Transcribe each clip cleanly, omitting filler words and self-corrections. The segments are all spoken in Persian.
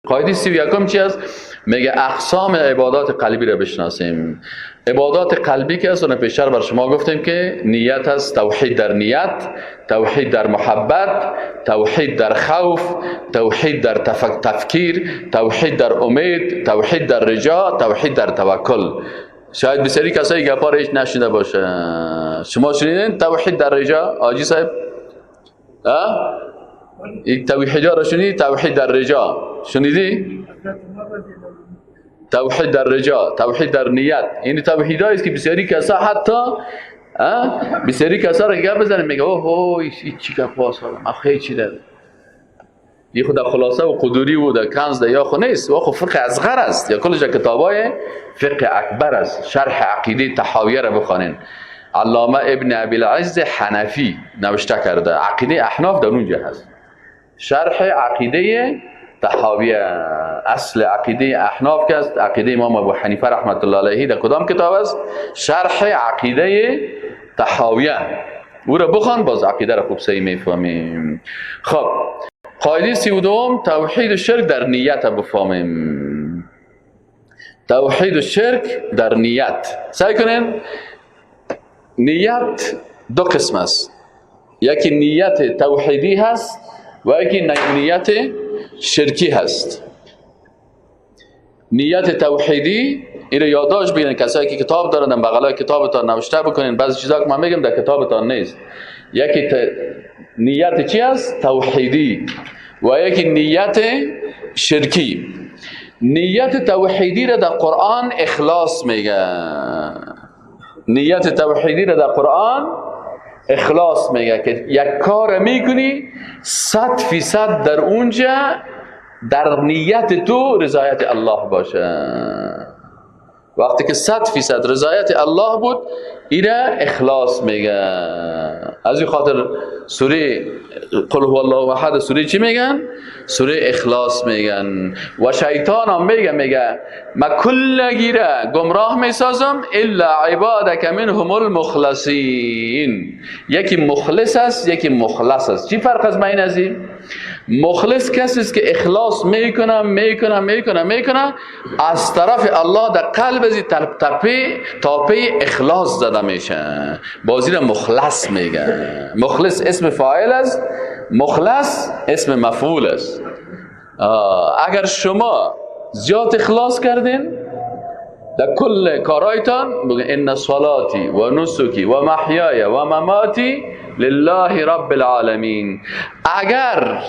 قاعده 31 چی است؟ میگه اقسام عبادات قلبی را بشناسیم. عبادات قلبی که است، پیشتر بر شما گفتیم که نیت است، توحید در نیت، توحید در محبت، توحید در خوف، توحید در تفکیر، توحید در امید، توحید در رجا، توحید در توکل. شاید بسیاری کسایی گپا را هیچ نشنیده باشه. شما شنیدین توحید در رجا حاجی صاحب؟ این توحید را شنیدی؟ توحید در رجا شنیدی؟ توحید در رجا، توحید در نیت. این توحیدایی است که بسیاری کسا حتی بسیاری کسا را گپ بزنه میگه اوه این چی گپ واسه من خیلی چی داره. این خود خلاصه و قدوری و در کنز یا خو نیست، و خو فقه اصغر است یا کلش کتابای فقه اکبر است. شرح عقیده طحاویه را بخوانین، علامه ابن ابی العز حنفی نوشته کرده، عقیده احناف در اونجا هست. شرح عقیده طحاویه، اصل عقیده احناف که است، عقیده امام ابو حنیفه رحمت الله علیه در کدام کتاب است؟ شرح عقیده طحاویه. او را بخوان، باز عقیده را خوب صحیح میفهمیم. خب قاعده 32 توحید شرک در نیت بفهمیم. توحید شرک در نیت. سعی کنین نیت دو قسم است، یکی نیت توحیدی هست و یکی نیت شرکی هست. نیت توحیدی این رو یادداشت بگیرین، کسایی که کتاب دارن در بغلای کتابتان نوشته بکنین، بعضی چیزا که من میگم در کتابتان نیست. یکی نیت چی است؟ توحیدی و یکی نیت شرکی. نیت توحیدی را در قرآن اخلاص میگه. نیت توحیدی را در قرآن اخلاص میگه که یک کار میکنی 100% در اونجا در نیت تو رضایت الله باشه. وقتی که 100% رضایت الله بود، ایره اخلاص میگه. از این خاطر سوره قل هو الله احد سوره چی میگن؟ سوره اخلاص میگن. و شیطان هم میگه ما کل گیره گمراه میسازم الا عبادک منهم المخلصین. یکی مخلص است، یکی مخلص است. چی فرق از بین از این؟ مخلص کسی است که اخلاص میکنه میکنه میکنه میکنه، از طرف الله در قلب از تاپه اخلاص زده میشه، بازی را مخلص میگه. مخلص اسم فاعل است، مخلص اسم مفعول است. اگر شما زیاد اخلاص کردین در کل کارایتان، بگین ان صلاتی و نسکی و محیای و مماتی لله رب العالمین. اگر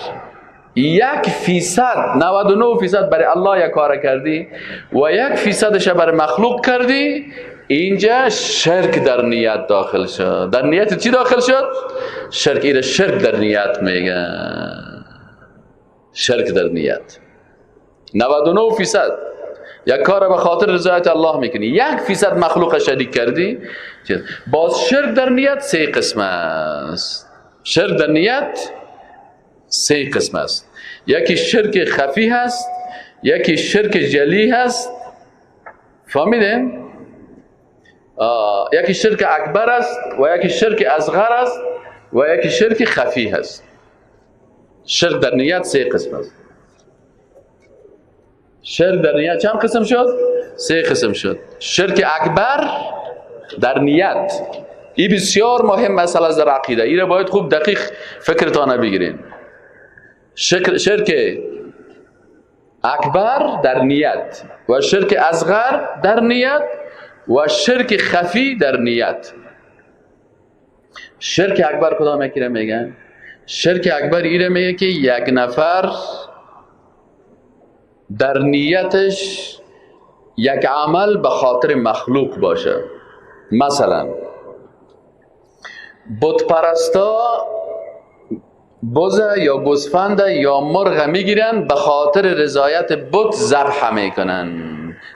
1%، 99% برای الله یک کار کردی و 1%ش برای مخلوق کردی، اینجا شرک در نیت داخل شد. در نیت چی داخل شد؟ شرک. ایره شرک در نیت میگه. شرک در نیت 99% یک کار به خاطر رضایت الله میکنی، 1% مخلوق شریک کردی. باز شرک در نیت 3 قسم است. شرک در نیت 3 قسم است. یکی شرک خفی هست، یکی شرک جلی هست، فهمیدین؟ یکی شرک اکبر است و یکی شرک اصغر است و یکی شرک خفی هست. شرک در نیت 3 قسم است. شرک در نیت چند قسم شد؟ 3 قسم شد. شرک اکبر در نیت، این بسیار مهم مسئله است در عقیده، این را باید خوب دقیق فکرتان بگیرین. شرک اکبر در نیت و شرک اصغر در نیت و شرک خفی در نیت. شرک اکبر کدام یکی را میگن؟ شرک اکبر ایره میگه که یک نفر در نیتش یک عمل به خاطر مخلوق باشه. مثلا بت پرستا بز یا گوسفند یا مرغ میگیرن به خاطر رضایت بت ذبح میکنن.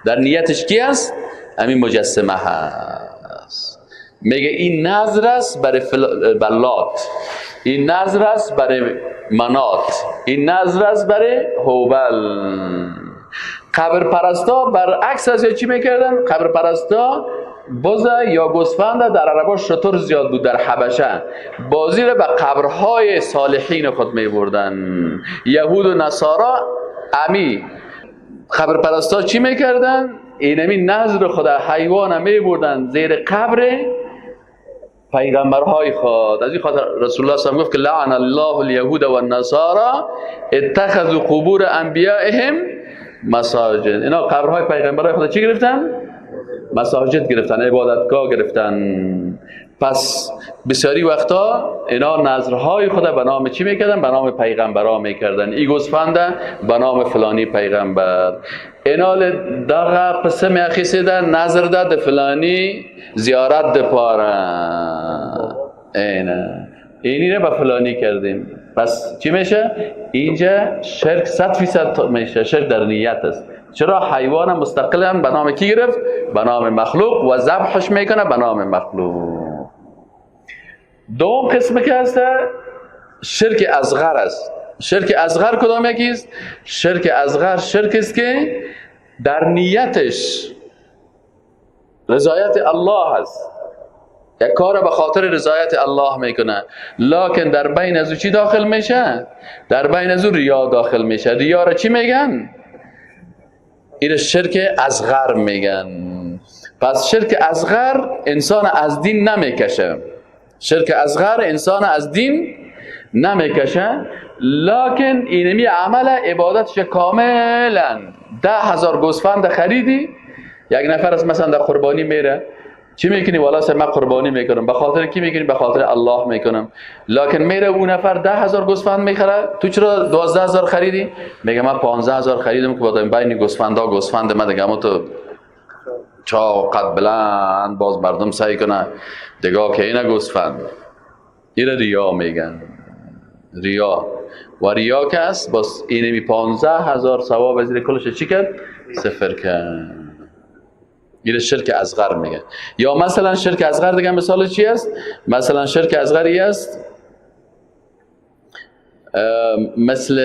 در نیتش کی است؟ همین مجسمه هست. میگه این نذر است برای بلات، این نذر است برای منات، این نذر است برای هوبل. قبر پرستا برعکس از چی میکردن؟ قبر پرستا بز یا گوسفند در عربا شتر زیاد بود در حبشه، بازی را به قبرهای صالحین خود می بردن. یهود و نصارا امی قبر پرستا چی میکردن؟ اینمی نذر خدا حیوان میبردن زیر قبر پیغمبرهای خود. از این خاطر رسول الله صلی الله علیه و گفت که لعن الله اليهود والنصارى اتخذوا قبور انبیائهم مساجد. اینا قبرهای پیغمبرهای خود چی گرفتن؟ مساجد گرفتن، عبادتگاه گرفتن. پس بسیاری وقتا اینا نذرهای خود به نام چی میکردن؟ به نام پیغمبرها میکردن. ای گوسفند به نام فلانی پیغمبر، اینا دغه قسم اخیسته نذر ده فلانی زیارت ده پاره، اینا اینی رو به فلانی کردیم. پس چی میشه؟ اینجا شرک 100% میشه. شرک در نیت است. چرا؟ حیوان مستقلا به نام کی گرفت؟ به نام مخلوق، و ذبحش میکنه به نام مخلوق. دوم قسم که هست شرک اصغر است. شرک اصغر کدام یکی است؟ شرک اصغر شرک است که در نیتش رضایت الله است، یک کار به خاطر رضایت الله میکنه، لکن در بین از او چی داخل میشه؟ در بین از او ریا داخل میشه. ریا را چی میگن؟ این شرک اصغر میگن. پس شرک اصغر انسان از دین نمیکشه، شرک اصغر انسان از دین نمیکشه، لکن اینمی عمل عبادتش کاملا. 10,000 گوسفند خریدی، یک نفر از مثلا در قربانی میره، چی میکنی؟ والا سه من قربانی میکنم. به خاطر کی میکنی؟ به خاطر الله میکنم. لکن میره اون نفر 10,000 گوسفند میخره، تو چرا 12,000 خریدی؟ میگه من 15,000 خریدم که بعد بین گوسفندا گوسفند من دیگه، اما تو چا قد بلند باز مردم سعی کنه دیگه که اینا گوسفند. این ریا میگن، ریا. و ریا که است باز اینمی 15,000 ثواب از کلش چی کرد؟ صفر کرد. این شرک اصغر میگن. یا مثلا شرک اصغر دیگه مثال چی است؟ مثلا شرک اصغری است مثل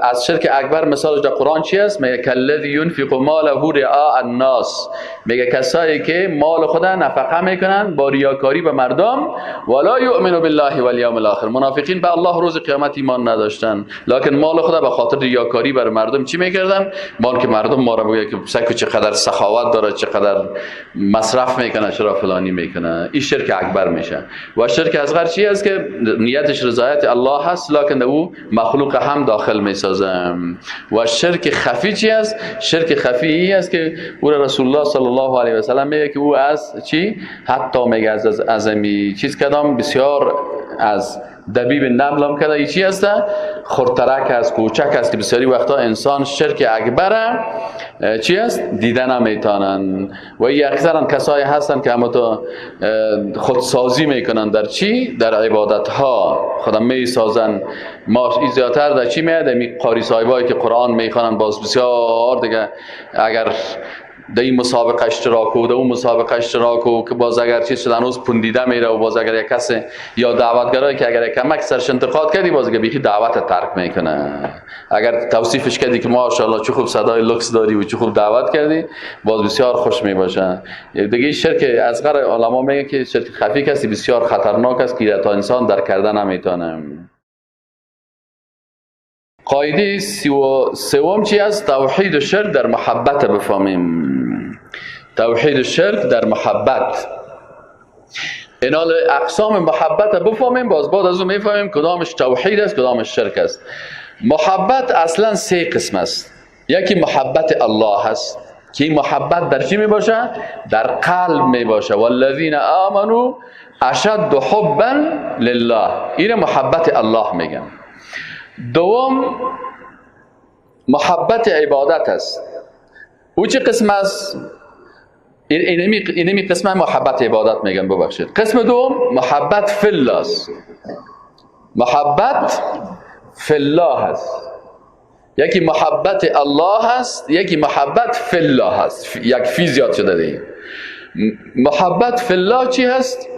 از شرک اکبر مثالش در قرآن چی است؟ میگه کالذی ینفق ماله رئاء الناس، میگه کسایی که مال خود نفقه میکنن با ریاکاری به مردم، ولا یؤمن بالله والیوم الاخر. منافقین به الله روز قیامت ایمان نداشتن، لکن مال خود به خاطر ریاکاری بر مردم چی میکردن؟ مال که مردم ما را بگه که سکو چقدر سخاوت داره، چقدر مصرف میکنه، چرا فلانی میکنه. این شرک اکبر میشه. و شرک اصغر چی است؟ که نیتش رضایت الله هست، لکن او مخلوق هم داخل میسازم. و شرک خفی چی است؟ شرک خفی ای است که او رسول الله صلی الله علیه و سلم میگه که او از چی؟ حتی میگه از امی چیز کدام بسیار از دبیب نمل هم کده. ای چی هست؟ خردترک است، کوچک است، که بسیاری وقتا انسان شرک اکبر چی است؟ دیده نمیتونن. و ای اکثرا کسایی هستن که اما تو خودسازی میکنن در چی؟ در عبادت ها خودم میسازن. ما این زیادتر در چی میاد؟ می قاری صاحبایی که قرآن میخوانن باز بسیار دیگه اگر در این مسابقه اشتراک و در اون مسابقه اشتراک و که باز اگر چیز شد هنوز پوندیده میره، و باز اگر یک کس یا دعوتگرایی که اگر یک کمک سرش انتقاد کردی باز اگر بیخی دعوت ترک میکنه. اگر توصیفش کردی که ماشاءالله چه خوب صدای لکس داری و چه خوب دعوت کردی، باز بسیار خوش میباشه. دیگه شرک اصغر علما میگه که شرک خفی کسی بسیار خطرناک است که تا انسان در کردن نمیتونه. قاعده 33 چی است؟ توحید و شرک در محبت بفهمیم. توحید و شرک در محبت. اینا اقسام محبت بفهمیم، باز بعد از اون میفهمیم کدامش توحید است کدامش شرک است. محبت اصلا 3 قسم است. یکی محبت الله است که این محبت در چی می باشه؟ در قلب می باشه. والذین آمنوا اشد حبا لله. این محبت الله میگن. دوم محبت عبادت است. او چه قسم است؟ اینمی قسم محبت عبادت میگن، ببخشید. قسم دوم محبت فی الله است. محبت فی الله است. یکی محبت الله است، یکی محبت فی الله است. یک فی زیاد شده دیگه. محبت فی الله چی هست؟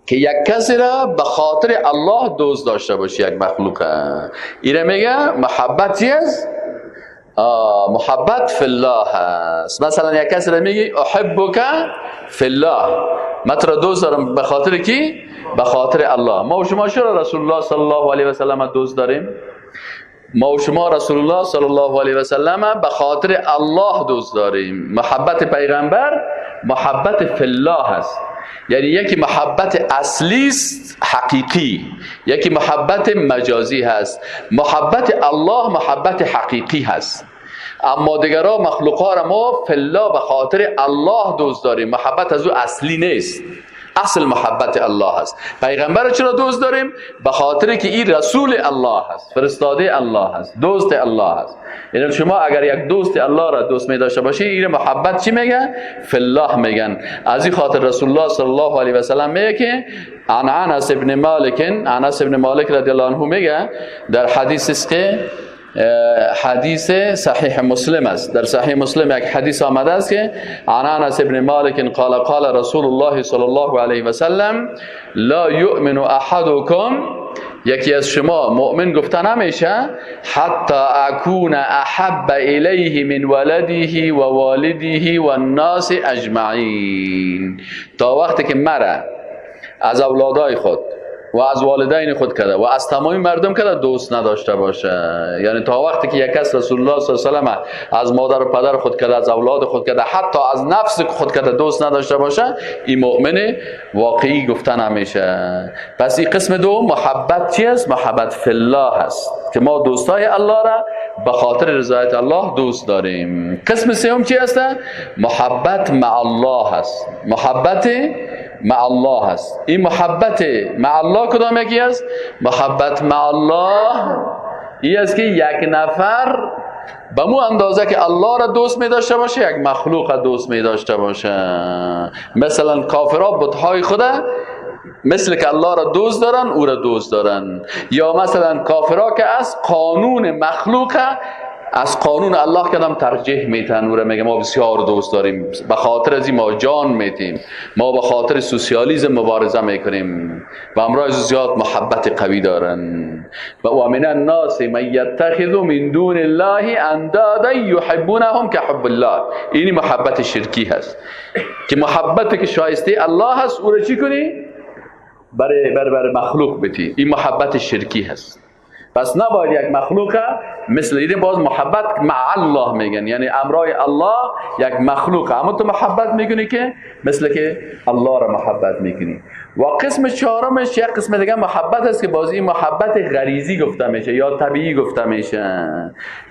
که یک کسی را به خاطر الله دوست داشته باشی، یک مخلوق. اینه میگه محبت چی است؟ محبت فی الله هست. مثلا یک کسی را میگی احبک فی الله، من تو را دوست دارم به خاطر کی؟ به خاطر الله. ما و شما چرا رسول الله صلی الله علیه و سلم دوست داریم؟ ما و شما رسول الله صلی الله علیه و سلم به خاطر الله دوست داریم. محبت پیغمبر محبت فی الله است، یعنی یکی محبت اصلی است حقیقی، یکی محبت مجازی هست. محبت الله محبت حقیقی هست، اما دیگرها مخلوقا را ما فی الله به خاطر الله دوست داریم، محبت از او اصلی نیست. اصل محبت الله هست. پیغمبر را چرا دوست داریم؟ به خاطر که این رسول الله هست، فرستاده الله هست، دوست الله هست. یعنی شما اگر یک دوست الله را دوست می داشته باشی، این محبت چی میگن؟ فی الله میگن. از این خاطر رسول الله صلی الله علیه و سلم میگه که عن انس ابن مالک، انس ابن مالک رضی الله عنه میگه در حدیث است که حدیث صحیح مسلم است. در صحیح مسلم یک حدیث آمده است که عن انس ابن مالک قال قال رسول الله صلی الله علیه و سلم لا یؤمن احدکم، یکی از شما مؤمن گفته نمیشه حتی اکون احب الیه من ولده و والده و الناس اجمعین، تا وقتی که مرا از اولادای خود و از والدین خود کرده و از تمام مردم کرده دوست نداشته باشه. یعنی تا وقتی که یک کس رسول الله صلی الله علیه و سلم از مادر و پدر خود کرده، از اولاد خود کرده، حتی از نفس خود کرده دوست نداشته باشه، این مؤمن واقعی گفته نمیشه. پس این قسم دو محبت چی است؟ محبت فی الله است که ما دوستای الله را به خاطر رضایت الله دوست داریم. قسم سوم چی است؟ محبت مع الله است. محبت مع الله است. این محبت مع الله کدام یکی است؟ محبت مع الله این است که یک نفر به مو اندازه که الله را دوست می داشته باشه، یک مخلوق را دوست می داشته باشه. مثلا کافرها بتهای خود مثل که الله را دوست دارن او را دوست دارن، یا مثلا کافرها که از قانون مخلوق از قانون الله کدام ترجیح میتن، او را میگه ما بسیار دوست داریم، به خاطر از این ما جان میتیم، ما به خاطر سوسیالیسم مبارزه میکنیم و امرای زیاد محبت قوی دارن. و من الناس من یتخذ من دون الله اندادا یحبونهم کحب الله. این محبت شرکی هست که محبت که شایسته الله هست او را چی کنی؟ برای بر مخلوق بتی. این محبت شرکی هست. پس نباید یک مخلوق مثل این باز محبت مع الله میگن، یعنی امرای الله یک مخلوق، اما تو محبت میکنی که مثل که الله را محبت میکنی. و قسم چهارمش یک قسم دیگه محبت است که باز این محبت غریزی گفته میشه یا طبیعی گفته میشه.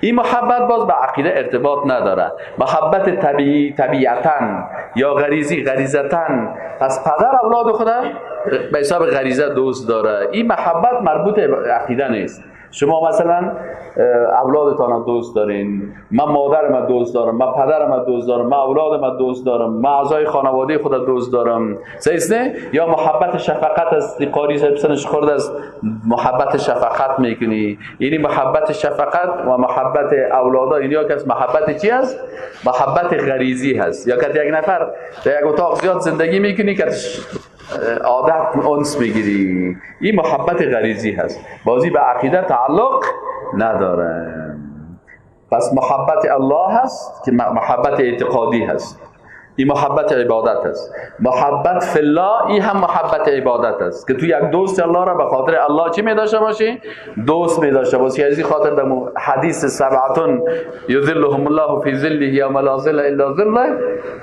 این محبت باز به عقیده ارتباط نداره. محبت طبیعی طبیعتاً یا غریزی غریزتاً. پس پدر اولاد خدا به حساب غریزه دوست داره. این محبت مربوط به عقیده نیست. شما مثلا اولادتان دوست دارین، من مادرم دوست دارم، من پدرم دوست دارم، من اولادم دوست دارم، من اعضای خانواده خود دوست دارم، صحیح نه؟ یا محبت شفقت است، قاری صاحب سنش خورد است، محبت شفقت میکنی. یعنی محبت شفقت و محبت اولادا اینا که از محبت چی است؟ محبت غریزی هست. یا که یک نفر در یک اتاق زیاد زندگی میکنی که عادت انس میگیری، این محبت غریزی هست، بازی به عقیده تعلق نداره. پس محبت الله هست که محبت اعتقادی هست، این محبت عبادت است. محبت فی الله این هم محبت عبادت است که تو یک دوست الله را به خاطر الله چی می داشته باشی؟ دوست می داشته باشی. از این خاطر در حدیث سبعتون یظلهم الله فی ظله یوم لا ظل الا ظله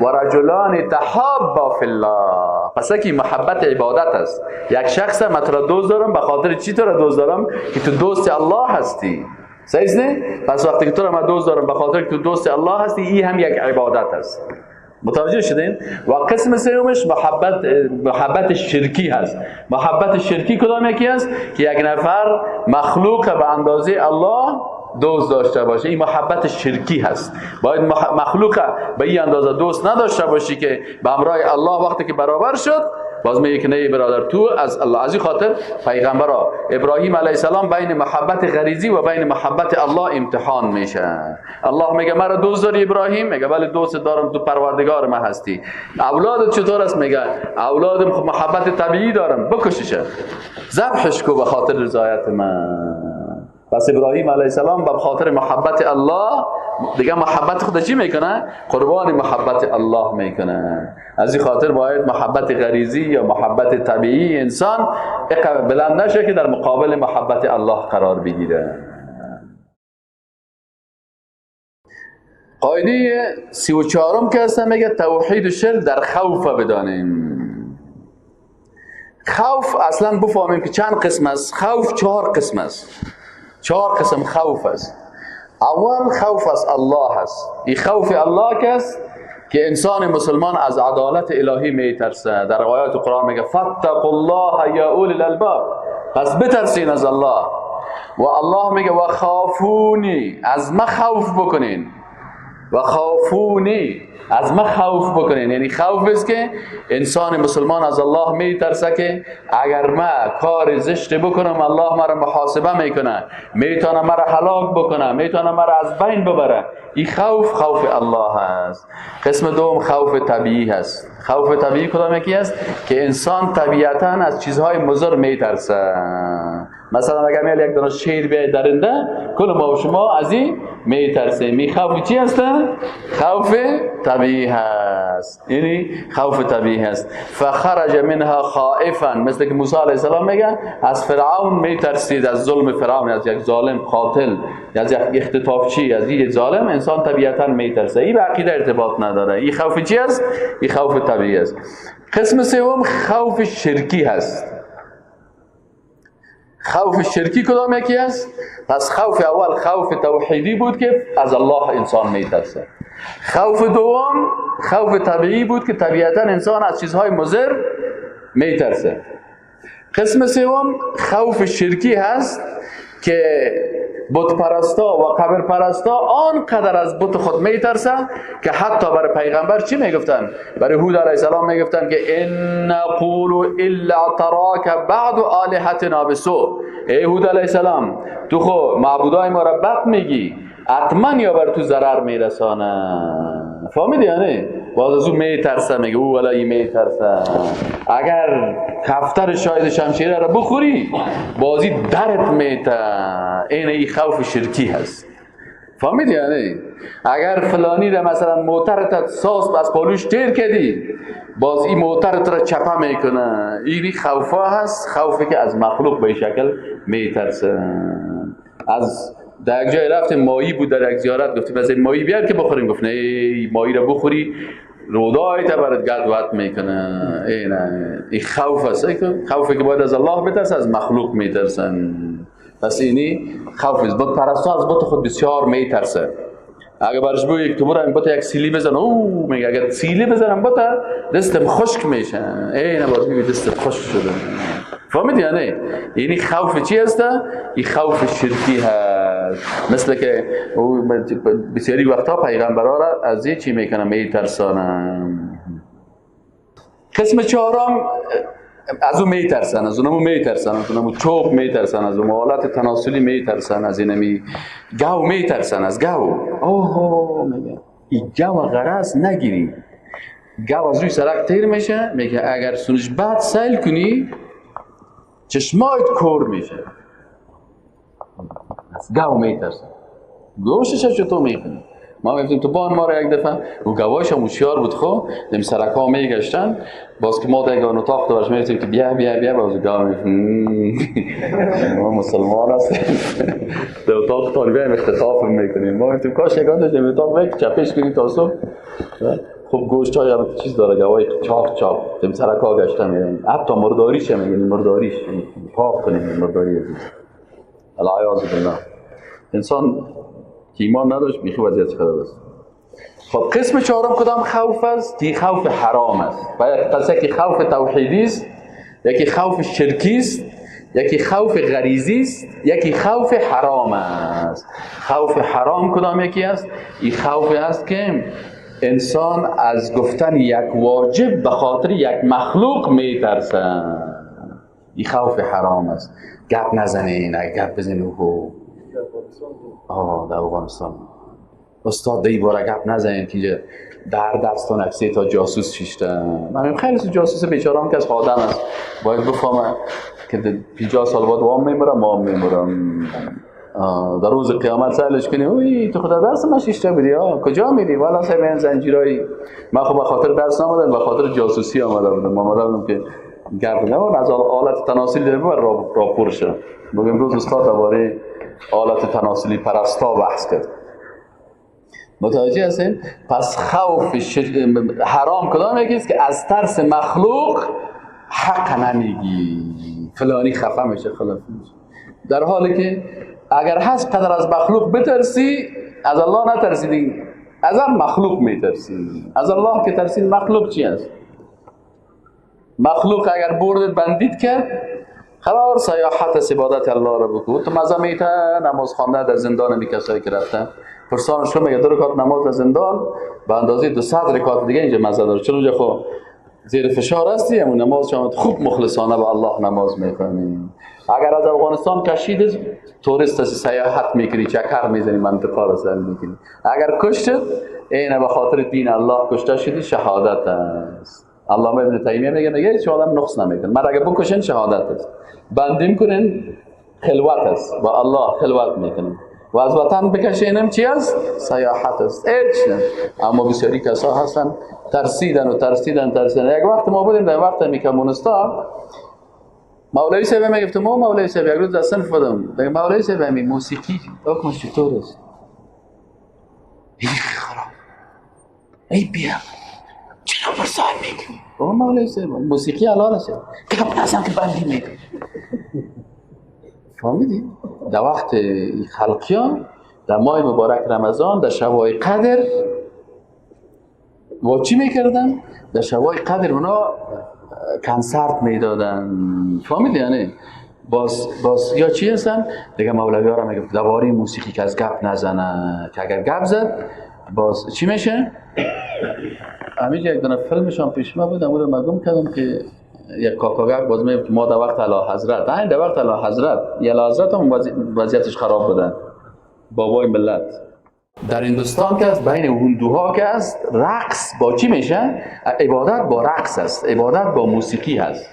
و رجلان تحابا فی الله. پس که محبت عبادت است. یک شخص من تو را دوست دارم، به خاطر چی تو را دوست دارم؟ که تو دوست الله هستی. صحیح نه؟ پس وقتی که تو را من دوست دارم به خاطر که تو دوست الله هستی، این هم یک عبادت است. متوجه شدین؟ و قسم سومش محبت شرکی هست. محبت شرکی کدام یکی است؟ که یک نفر مخلوق به اندازه الله دوست داشته باشه. این محبت شرکی هست. باید مخلوق به این اندازه دوست نداشته باشی که به همراه الله وقتی که برابر شد باز میگه که نه برادر تو از الله. از این خاطر پیغمبرا ابراهیم علیه السلام بین محبت غریزی و بین محبت الله امتحان میشه. الله میگه مرا دوست داری ابراهیم؟ میگه بله دوست دارم، تو پروردگار من هستی. اولادت چطور است؟ میگه اولادم خب محبت طبیعی دارم، بکشش، ذبحش کو به خاطر رضایت من. پس ابراهیم علیه السلام به خاطر محبت الله دیگه محبت خود چی میکنه؟ قربان محبت الله میکنه. از این خاطر باید محبت غریزی یا محبت طبیعی انسان بلند نشه که در مقابل محبت الله قرار بگیره. قاعده 34 که هستم میگه توحید و شرک در خوف بدانیم. خوف اصلا بفهمیم که چند قسم است. خوف 4 قسم است. 4 قسم خوف است. اول خوف از الله است. این خوف الله که است که انسان مسلمان از عدالت الهی میترسه. در آیات قرآن میگه فاتقوا الله یا اولی الالباب، پس بترسین از الله. و الله میگه و خافونی، از ما خوف بکنین. و خافونی، از ما خوف بکنین. یعنی خوف است که انسان مسلمان از الله میترسه که اگر ما کار زشت بکنم الله مرا محاسبه میکنه، میتونه مرا هلاک بکنه، میتونه مرا از بین ببره. این خوف خوف الله است. قسم دوم خوف طبیعی هست. خوف طبیعی کدام یکی است؟ که انسان طبیعتا از چیزهای مضر میترسه. مثلا اگر میل یک دانه شیر بیاید درنده، کل ما و شما از این میترسیم. این خوف چی هست؟ خوف طبیعی هست. یعنی خوف طبیعی هست. فخرج منها خائفا، مثل که موسی علیه السلام میگه از فرعون میترسید، از ظلم فرعون، از یک ظالم قاتل، از یک اختطافچی، از یک ظالم انسان طبیعتا میترسه. این به عقیده ارتباط نداره. این خوف چی است؟ این خوف طبیعی است. قسم سوم خوف شرکی هست. خوف شرکی کدام یکی است؟ پس خوف اول خوف توحیدی بود که از الله انسان میترسه. خوف دوم خوف طبیعی بود که طبیعتا انسان از چیزهای مضر میترسه. قسم سوم خوف شرکی هست که بت پرستا و قبر پرستا آنقدر از بت خود میترسه که حتی برای پیغمبر چی میگفتن؟ برای هود علیه السلام میگفتن که ان نقول الا تراک بعض آلهتنا بسوء. ای هود علیه السلام، تو خو معبودای ما را بد میگی، حتما یا بر تو ضرر میرسانه. فهمیدی یعنی؟ باز از او میترسه، میگه او ولی میترسه اگر کفتر شاید شمشیره را بخوری بازی درت میته. این ای خوف شرکی هست. فهمیدی یعنی؟ اگر فلانی را مثلا موترت ساز از پالوش تیر کردی، باز این موترت را چپه میکنه. این خوفا هست، خوفی که از مخلوق به شکل میترسه. از در یک جای رفتیم، ماهی بود در یک زیارت، گفتیم از این ماهی بیار که بخوریم. گفت نه، ماهی را بخوری رودای تا برات گد میکنه. ای نه، این خوف است. خوفی که باید از الله بترسه، از مخلوق میترسن. پس اینی خوف است. بت پرستا از بت خود بسیار میترسه. اگه برش بگی یک تو برو این بت یک سیلی بزن، او میگه اگر سیلی بزنم بت دستم خشک میشه. ای نه، باز میگه دستت خشک شده. فهمیدی یا نه؟ یعنی خوف چی هست؟ این خوف شرکی هست. مثل که بسیاری وقتا پیغمبرها را از یه چی میکنن؟ میترسانن. قسم چهارم از او میترسن، از اونمو میترسن، از اونمو چوب میترسن، از اون حالت تناسلی میترسن، از اینمی گاو میترسن، از گاو. اوه میگه این گاو غرض نگیری، گاو از روی سرک تیر میشه. میگه اگر سونش بعد سیل کنی چشمایت کور میشه. از گاو میترسن. گوشش چطور میکنی؟ ما میگفتیم تو بان ما رو یک دفعه و گواش هم هوشیار بود، خب دم سرک ها میگشتن، باز که ما دیگه اتاق تو برش میگفتیم که بیا بیا بیا، باز گاو میگفت ما مسلمان هستیم، در اتاق طالبی هم اختطاف میکنیم. ما میگفتیم کاش یکان داشتیم اتاق بک چپش کنیم تا صبح. خب گوشت های هم چیز داره، گوای چاق چاق دم سرک ها گشتن، یعنی حتی مرداریش هم میگیم، مرداریش پاک کنیم، مرداری عزیز. العیاذ بالله. انسان که ایمان نداشت بیخی وضعیت خراب است. خب قسم چهارم کدام خوف است؟ که خوف حرام است. پس یکی خوف توحیدی است، یکی خوف شرکی است، یکی خوف غریزی است، یکی خوف حرام است. خوف حرام کدام یکی است؟ این خوف است که انسان از گفتن یک واجب به خاطر یک مخلوق میترسه. این خوف حرام است. گپ نزنین، اگه گپ بزنین اوه آه در افغانستان استاد دی باره گپ نزنین که در دستان اکسی تا جاسوس شیشتن. من خیلی جاسوس بیچاره هم که از آدم است، باید بفهمه که 50 سال بعد وام میمرم، ما میمرم. در روز قیامت سألش کنی اوی تو خدا درس ما شیشته بودی ها کجا میری؟ والا سه من زنجیرایی من خب به خاطر درس نامدم، به خاطر جاسوسی آمده بودم، آمده بودم که گپ نه از آلت تناسلی داره بر راپور شه. بگم امروز استاد درباره آلت تناسلی پرستا بحث کرد. متوجه هستین؟ پس خوف حرام کدام یکی است که از ترس مخلوق حق نمیگی، فلانی خفه میشه، خلاف میشه، در حالی که اگر هست قدر از مخلوق بترسی، از الله نترسی، از مخلوق میترسی. از الله که ترسید مخلوق چی است؟ مخلوق اگر بردت بندید کرد، قرار سیاحت است، عبادت الله را بکن. تو مزه میته نماز خوانده در زندان می کسایی که رفتن پرسانش میگه 2 رکعت نماز در زندان به اندازه 200 رکعت دیگه اینجا مزه داره، چون اونجا خب زیر فشار هستی، همون نماز شما خوب مخلصانه به الله نماز میخوانی. اگر از افغانستان کشید توریست هستی، سیاحت میکنی، چکر میزنی، منطقه را سر میکنی. اگر کشتت اینه به خاطر دین الله کشته شدی، شهادت است. علامه ابن تیمیه میگه هیچ آدم نقص نمیکنه، من اگر بکشن شهادت است، بندیم کنن خلوت است، با الله خلوت میکنن، و از وطن بکشینم چی است؟ سیاحت است، هیچ نه. اما بسیاری کسا هستن ترسیدن و ترسیدن ترسیدن. یک وقت ما بودیم در وقت می کمونستا، مولوی صاحب میگفت، ما مولوی صاحب یک روز در صنف بودم، میگه مولوی صاحب می موسیقی حکمش چطور است؟ ای خراب، ای بیا چرا پرسان میکنی؟ بابا مولوی صاحب موسیقی حلال است، گپ نزن که بندی میکنی. فهمیدی؟ در وقت خلقیان در ماه مبارک رمضان در شب‌های قدر و چی میکردن؟ در شب‌های قدر اونا کنسرت میدادن. فهمیدی؟ یعنی باز یا چی هستن؟ دیگه مولوی ها را میگفت درباره موسیقی که از گپ نزنه، که اگر گپ زد باز چی میشه؟ همین یک دونه فیلمشان پیش ما بود، امور رو مگم کردم که یک کاکاگک باز میگفت ما در وقت اعلی حضرت، این در وقت اعلی حضرت، اعلی حضرت هم وضعیتش خراب بودن، بابای ملت در هندوستان که است، بین هندوها که است، رقص با چی میشه؟ عبادت با رقص است، عبادت با موسیقی هست.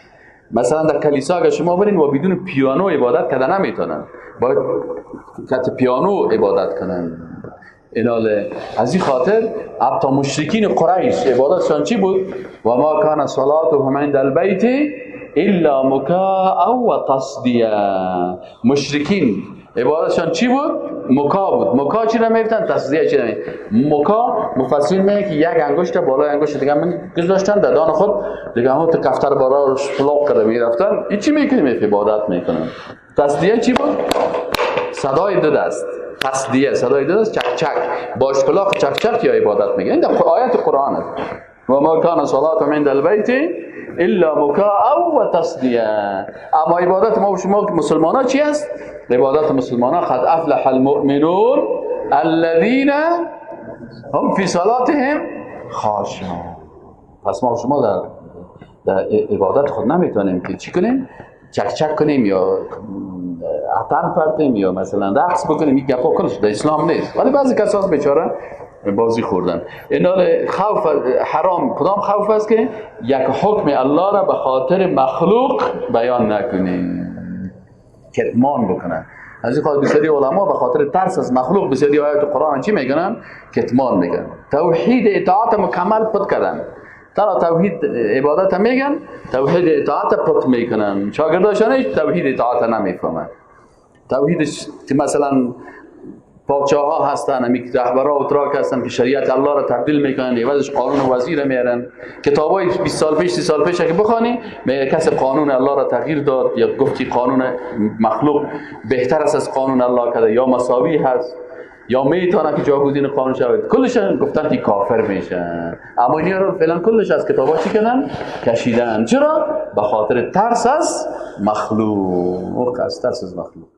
مثلا در کلیسا اگر شما برین و بدون پیانو عبادت کردن نمیتونن، باید کت پیانو عبادت کنن. اینال از این خاطر حتی مشرکین قریش عبادتشان چی بود؟ و ما کان صلاتهم عند البیت الا مکاء و تصدیه. مشرکین عبادتشان چی بود؟ مکا بود. مکا چی را میگفتن؟ تصدیه چی را میگفتن؟ مکا مفسرین میگه که یک انگشت بالای انگشت دیگه من گذاشتن در دان خود، دیگه همون کفتر بالا رو فلاق کرده میرفتن. این چی میکنیم؟ عبادت میکنن. تصدیه چی بود؟ صدای دو دست. تصدیه صدای دو دست، چک چک باش پلاق چک چک یا عبادت میگه. این در آیت قرآن است. و ما کان صلاتهم عند البیت الا مکاء و تصدیه. اما عبادت ما و شما مسلمان ها چی است؟ عبادت مسلمان ها قد افلح المؤمنون الذين هم فی صلاتهم خاشعون. پس ما و شما در عبادت خود نمیتونیم که چی کنیم؟ چک چک کنیم یا اتن پرتیم یا مثلا رقص بکنیم. این گپا کلش در اسلام نیست، ولی بعضی کسا بیچاره بازی خوردن. اینا خوف حرام کدام خوف است؟ که یک حکم الله را به خاطر مخلوق بیان نکنیم، کتمان بکنن. از این خاطر بسیاری علما به خاطر ترس از مخلوق بسیاری آیات قرآن چی میکنن؟ کتمان میکنن. توحید اطاعت مکمل پت کردن. ترا توحید عبادت میگن، توحید اطاعت پت میکنن. شاگرداشان هیچ توحید اطاعت نمیفهمن. توحید که مثلا پادشاه ها هستن، همی رهبرا و تراک هستن که شریعت الله را تبدیل میکنن، عوضش قانون وزیر میارن. کتابای 20 سال پیش 30 سال پیش که بخوانی میگه کسی قانون الله را تغییر داد یا گفت که قانون مخلوق بهتر است از قانون الله کرده یا مساوی هست یا میتونه که جاگزین قانون شود، کلش گفتن که کافر میشن. اما اینا رو فعلا کلش از کتابا چی کردن؟ کشیدن. چرا؟ به خاطر ترس از مخلوق، از ترس از مخلوق.